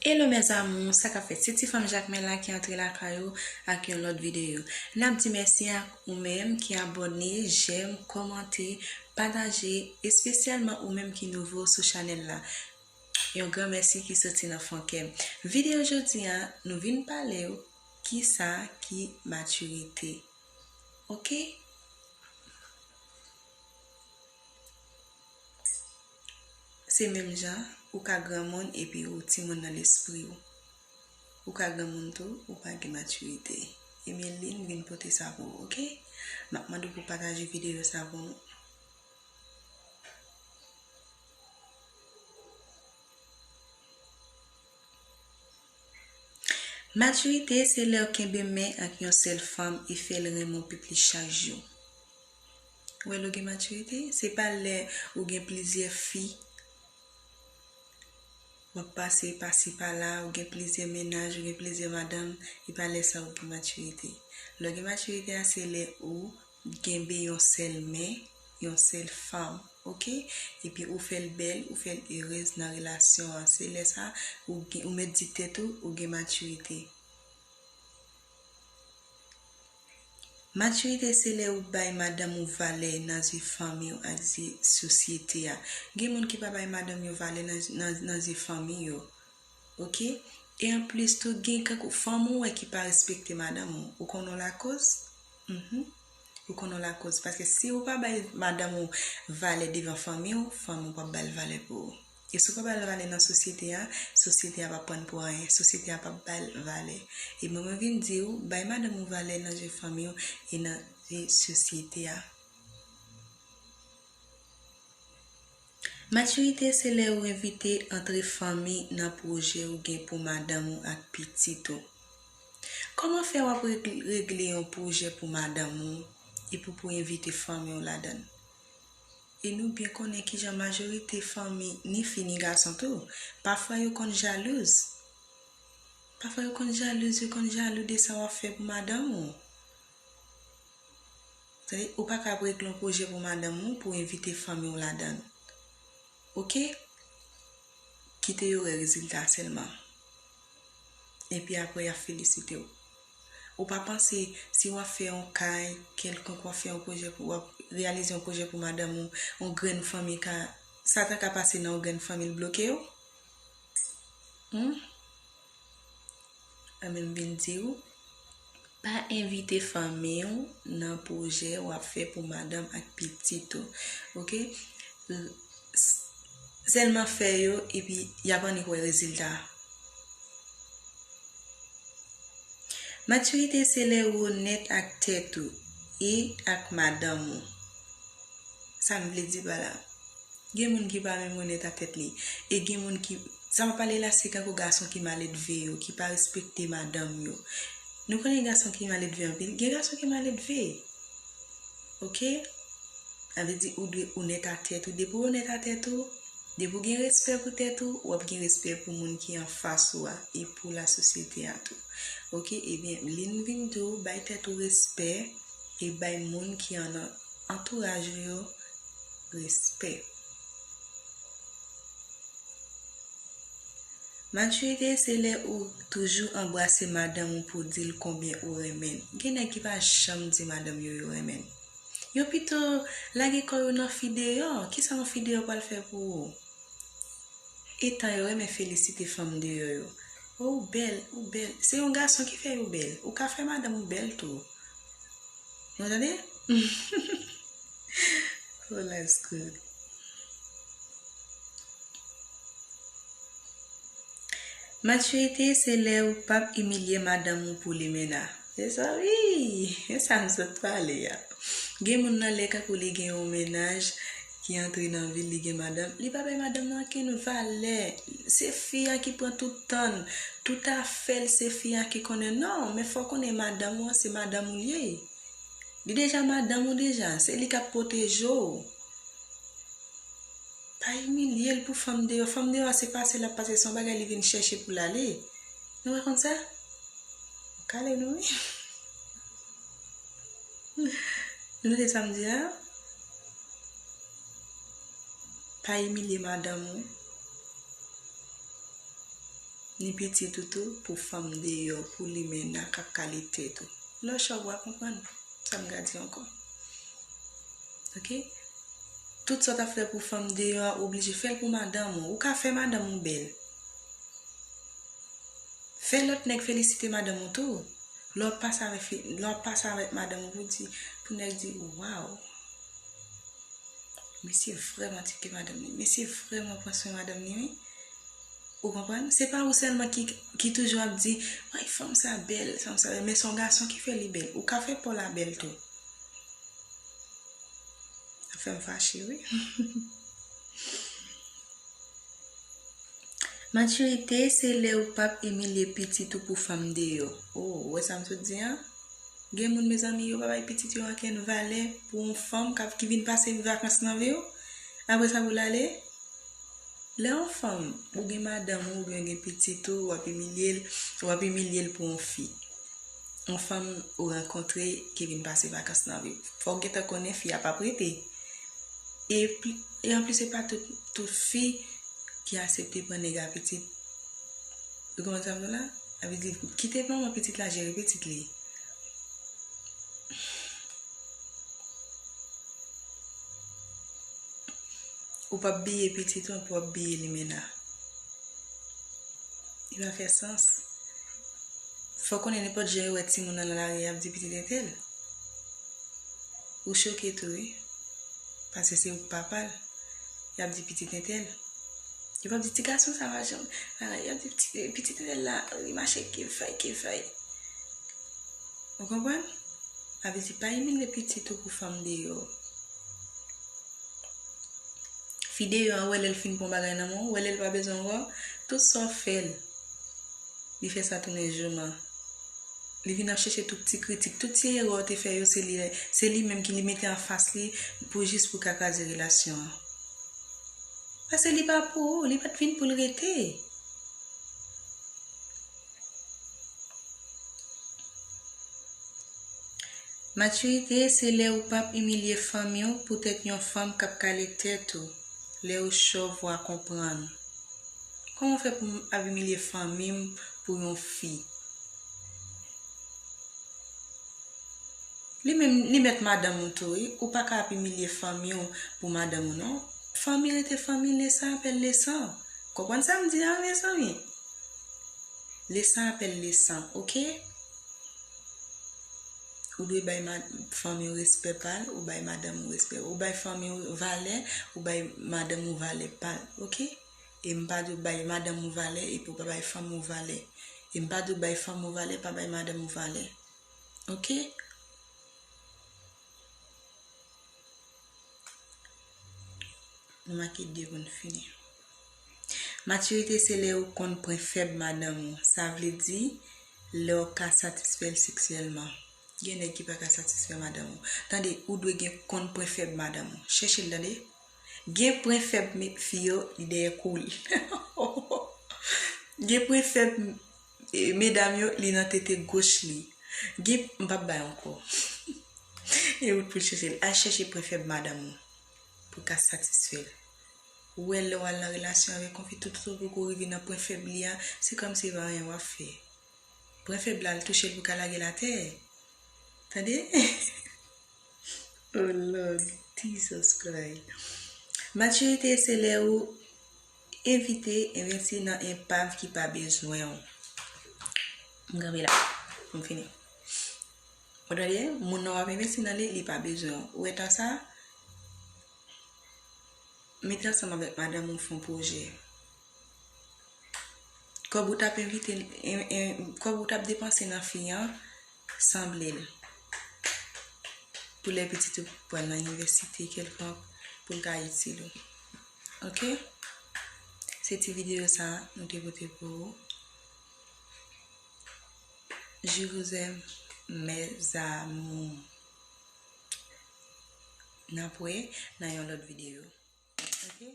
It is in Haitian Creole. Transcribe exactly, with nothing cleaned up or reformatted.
Hello mes amours, sa k ap fèt? Se ti fanm Jakmèl la ki antre lakay ou ak yon lòt videyo. N ap di mèsi ak ou menm ki abòne, jèm, kòmante, pataje, espesyalman ou menm ki nouvo sou chanèl la. Yon gran mèsi ki soti nan fon kè m. Videyo jodi a, nou vin pale w kisa ki matirite. Oke? Se menm jan, ou ka granmoun epi ou timoun nan lespri w. Ou ka granmoun tou, ou pa gen matirite. Emeline vin pote sa pou ou, oke? M ap mande w pou pataje videyo sa pou nou. Matirite se lè w kenbe men ak yon sèl fanm e fè l renmen w pi plis chak jou. Ou wè lè w gen matirite? Se pa lè ou gen plizyè fi, w ap pase pasi pala, ou gen plizyè mennaj, ou gen plizyè madanm, e pa lè sa ou gen matirite. Lè w gen matirite a, se lè ou kenbe yon sèl men, yon sèl fanm, oke? Epi ou fè l bèl, ou fè l erez nan relasyon an. Se lè sa, ou gen, ou mèt di tèt ou, ou gen matirite. Matirite se lè ou bay madanm ou valè nan zye fanmi w ak zye sosyete a. Gen moun ki pa bay madanm yo valè nan, nan, nan zye fanmi yo. Oke? E anplis tou, gen kankou fanm ou wè ki pa respekte madanm ou. Ou konn yon lakoz? Mhm. Ou konn yon lakoz. Paske si ou pa bay madanm ou valè devan fanmi w, fanmi w p ap ba l valè pou ou. E si w pa ba l valè nan sosyete a, sosyete a p ap pran l pou anyen. Sosyete a p ap ba l valè. E mwen, mwen vin di w, bay madanm ou valè nan je fanmi w e nan je sosyete a. Matirite se lè ou evite antre fanmi nan pwojè ou gen pou madanm ou ak pitit ou. Kòman fè w ap reg-, regle yon pwojè pou madanm ou epi w pou envite fanmi w ladan l? E nou byen konnen kijan majorite fanmi, ni fi ni gason tou, pafwa yo konn jalouz. Pafwa yo konn jalouz, yo konn jalou de sa w ap fè pou madanm ou. Tande, ou pa ka ap regle yon pwojè pou madanm ou pou w envite fanmi w ladan l. Oke? Kite yo wè rezilta sèlman. Epi apre, y ap felisite w. Ou pa panse si w ap fè yon kay kèlkonk, w ap fè yon pwojè pou, w ap reyalize yon pwojè pou madanm ou, yon grenn fanmi ka, sa ta ka pase nan yon grenn fanmi l bloke w? Hmm? Anben m vin di w, pa envite fanmi w nan pwojè w ap fè pou madanm ak pitit ou. Oke? S-, sèlman fè yo epi y ap annik wè rezilta. Matirite se lè ou onèt ak tèt ou e ak madanm ou. Sa m vle di pa la? Gen moun ki pa menm onèt ak tèt li. E gen moun ki, sa m ap pale la, se kankou gason ki mal edve yo, ki pa respekte madanm yo. Nou konnen gason ki mal edve anpil. Gen gason ki mal edve. Oke? Sa vle di ou dwe onèt ak tèt ou. Depi w onèt ak tèt ou, depi w gen respè pou tèt ou, w ap gen respè pou moun ki anfas ou a e pou lasosyete a tou. Oke? Ebyen, li n vin di w, bay tèt ou respè e bay moun ki an antouraj ou yo respè. Matirite se lè ou toujou anbrase madanm ou pou w di l konbyen ou renmen l. Gen nèg ki pa janm di madanm yo yo renmen l. Yo pito lage kò yo nan fi deyò. Kisa yon fi deyò pral fè pou ou? E tan yo renmen felisite fanm deyò yo. O, ou bèl, ou bèl. Se yon gason ki fè yo bèl. Ou ka fè madanm ou bèl tou. Nou tande? Oh, that's good. Matirite se lè ou p ap imilye madanm ou pou limena. Mezanmi, e sa m sot pale a. Gen moun nan lè kankou li gen yon mennaj ki antre nan vi l, li gen madanm, li pa bay madanm nan okenn valè. Se fi a ki pran tout tan l, tout afè l, se fi a ki konnen. Non, men fò w konnen madanm ou an, se madanm ou l ye. Li deja madanm ou deja, se li k ap pwoteje w. Pa imilye l pou fanm deyò. Fanm deyò a se pase l ap pase, se yon bagay li vin chèche pou l ale. Nou pa konn sa? Ou kale nou, wi. Nou tande sa m di la? Pa imilye madanm ou. ni pitit ou tou pou fanm deyò, pou limena k ap kale tèt ou. Lè w chòv, w a konprann sa m ka di ankò. Oke? Tout sa w t ap fè pou fanm deyò a, ou oblije fè l pou madanm ou. Ou ka fè madanm ou bèl. Fè lòt nèg felisite madanm ou tou. Lè w ap pase avèk fi-, lè w ap pase avèk madanm ou pou di, pou nèg di, waw. Misye vrèman tcheke madanm li. Misye vrèman pran swen madanm li, wi. Ou konprann? Se pa ou sèlman ki, ki toujou ap di, ay, fanm sa bèl, fanm sa bèl. Men se yon gason ki fè li bèl. Ou ka fè pa w la bèl tou. Sa fè m fache, wi. Matirite, se lè ou p ap imilye pitit ou pou fanm deyò. O, ou wè sa m sot di an? Gen moun, mezanmi, yo pa bay pitit yo ankenn valè pou yon fanm k ap, ki vin pase vakans nan vi w. Apre sa, pou l ale, lè yon fanm, ou gen madanm ou, oubyen gen pitit ou, w ap imilye l, w ap imilye l pou yon fi. Yon fanm ou rankontre ki vin pase vakans nan vi w. Fò w gentan konnen fi a p ap rete. E pli, e anplis, se pa tout, tout fi ki aksepte pran nèg a pitit. Ou konprann sa m di w la? Sa vle di, kite manman pitit la jere pitit li. Ou p ap biye pitit ou, pou w ap biye limena. Li pa fè sans. Fò w konnen nenpòt jan yo wè timoun nan nan lari, y ap di pitit entèl. Ou choke tou, wi. Paske se ou k papa l. Y ap di pitit entèl. Yo p ap di ti gason sa pa janm. Y ap di pitit, pitit entèl la, li mache kevay, kevay. Ou konprann? Sa vle di pa imilye pitit ou pou fanm deyò. Fi deyò a, ou wè lè l fin pran bagay nan men w, ou wè lè l pa bezwen w ankò, tout sa w fè l, li fè sa tounen jouman. Li vin ap chèche tout ti kritik, tout ti erè w te fè yo, se li, se li menm ki li mete anfas li pou jis pou ka kraze relasyon an. Paske li pa pou ou, li pa t vin pou l rete. Matirite, se lè ou p ap imilye fanmi w poutèt yon fanm k ap kale tèt ou. Lè ou chòv, w a konprann. Kòman w fè pou ap imilye fanmi m pou yon fi? Li menm, li mèt madanm ou tou, wi. Ou pa ka ap imilye fanmi w pou madanm ou, non. Fanmi rete fanmi, le sang appelle le sang. Konprann sa m di a, mezanmi? Le sang appelle le sang, oke? Ou dwe bay ma-, fanmi w respè pa l, ou bay madanm ou respè. Ou bay fanmi w valè, ou bay madanm ou valè pa l, oke? E m pa di w bay madanm ou valè, epi w pa bay fanmi w valè. E m pa di w bay fanmi w valè, pa bay madanm ou valè. Oke? Nou make de pou n fini. Matirite se lè ou konn pwen fèb madanm ou. Sa vle di, lè w ka satisfè l seksyèlman. Gen nèg ki pa ka satisfè madanm ou. Tande, ou dwe gen konn pwen fèb madanm ou. Chèche l, tande. Gen pwen fèb me-, fi yo, li dèyè kou l. Gen pwen fèb, e, medam yo, li nan tete goch li. Gen, m p ap bay ankò. E ou t pou l chèche l. Al chèche pwen fèb madanm ou pou w ka satisfè l. Ou wè lè w al nan relasyon avèk yon fi, tout sa w poko rive nan pwen fèb li a, se kòmsi e pa anyen w ap fè. Pwen fèb la, al touche l pou w ka lage l atè. Tande? Oh Lord, Jesus Christ. Matirite se lè ou evite envesti nan enpav ki pa bezwen w. M kanpe la. M fini. Ou tande? Moun nan w ap envesti nan li, li pa bezwen w. Ou wè tan sa? Mete ansanm avèk madanm ou fè yon pwojè. Kòb ou t ap envite, en, en, kòb ou t ap depanse nan fi an, sanble l. Pou lè pitit ou pral nan inivèsite kèlkonk, pou l ka itil ou. Oke? Se ti videyo sa a nou te pote pou ou. Je vous aime, mes amours. N ap wè nan yon lòt videyo. Oke?